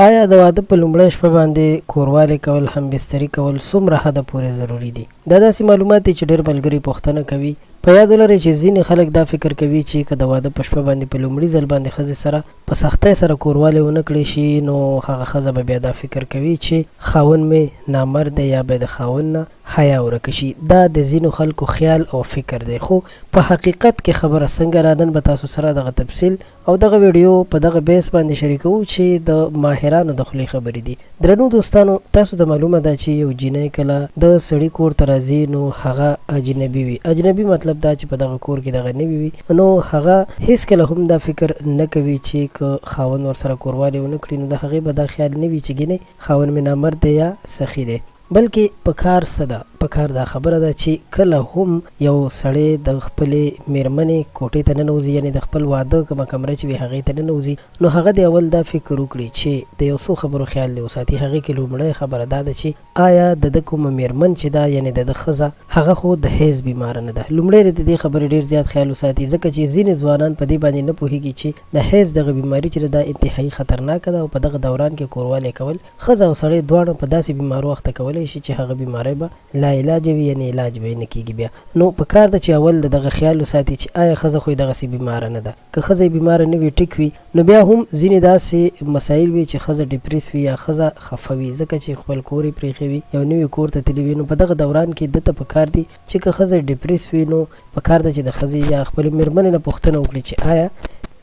آیا د واده په لومړۍ شپه باندې کوروالی کول، همبستري کول، څومره حده پورې ضروري دي؟ دا داسې معلومات دي چې ډېر ملګري پوښتنه کوي. په یاد ولرئ چې ځینې خلک دا فکر کوي چې که د واده په شپه باندې په لومړي ځل باندې ښځې سره په سختۍ سره کوروالی ونه کړی شي نو هغه ښځه به بیا دا فکر کوي چې خاوند مې نامرد دی یا به د خاوند نه حیا ورکه شي. دا د ځینو خلکو خیال او فکر دی خو په حقیقت کې خبره څنګه ده نن به تاسو سره دغه تفصیل او دغه ویډیو په دغه بیس باندې شریکوو چې د ماهرانو د خولې خبرې دي. درنو دوستانو تاسو ته معلومه ده چې یو جینۍ کله د سړي کور ته راځي نو هغه اجنبي وي، اجنبي مطلب دا چې په دغه کور کې دغه نوي وي نو هغه هیڅکله هم دا فکر نه کوي چې که خاوند ورسره کوروالی ونه کړي نو د هغې به دا خیال نه وي چې ګینې خاوند مې نامرد دی یا سخي دی. بلکې په کار څه ده؟ په کار دا خبره ده چې کله هم یو سړی د خپلې مېرمنې کوټې ته ننوځي یعنې د خپل واده کومه کمره چې وي هغې ته ننوځي نو هغه دې اول دا فکر وکړي چې د یو څو خبرو خیال دې وساتي هغې کې لومړی خبره دا ده چې آیا د ده کومه مېرمن چې ده یعنې د ده ښځه هغه خو د حیض بیماره نه ده لومړی دې د دې خبرې ډېر زیات خیال وساتي ځکه چې ځینې ځوانان په دې باندې نه پوهېږي چې د حیض دغه بیماري چې ده دا انتهايي خطرناکه ده او په دغه دوران کې کوروالی کول ښځه او سړی دواړه په داسې بیمارو اخته کولای شي چې هغه بیمارۍ به لا علاجه وي یعنې علاج به یې نه کیږي بیا نو په کار ده چې اول د دغه خیال وساتي چې آیا ښځه خو یې دغسې بیماره نه ده که ښځه یې بیماره نه وي ټیک وي نو بیا هم ځینې داسې مسایل وي چې ښځه ډیپریس وي یا ښځه خفه وي ځکه چې خپل کور یې پریښی وي یو نوي کور ته تللي وي نو په دغه دوران کې ده ته په کار دي چې که ښځه ډیپریس وي نو په کار ده چې د ښځې یا خپلې مېرمنې نه پوښتنه وکړي چې آیا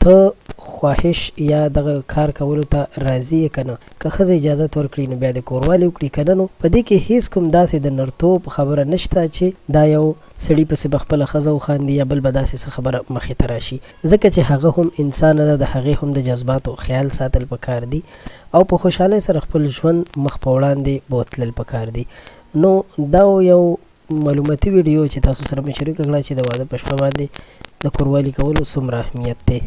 ته خواهش یا دغه کار کولو ته راضي یې که نه؟ که ښځه اجازت ورکړي نو بیا دې کوروالی وکړي که نه نو په دې کې هیڅ کوم داسې د نرتوب خبره نشته چې دا یو سړي پسې به خپله ښځه وخاندي یا بل به داسې څه خبره مخې ته راشي ځکه چې هغه هم انسانه ده د هغې هم د جذباتو خیال ساتل په کار دي او په خوشحالۍ سره خپل ژوند مخ په وړاندې بوتلل په کار دي نو دا یو معلوماتي ویډیو چې تاسو سره مې شریکه کړه چې د واده په شپه باندې د کوروالي کولو څومره اهمیت دی.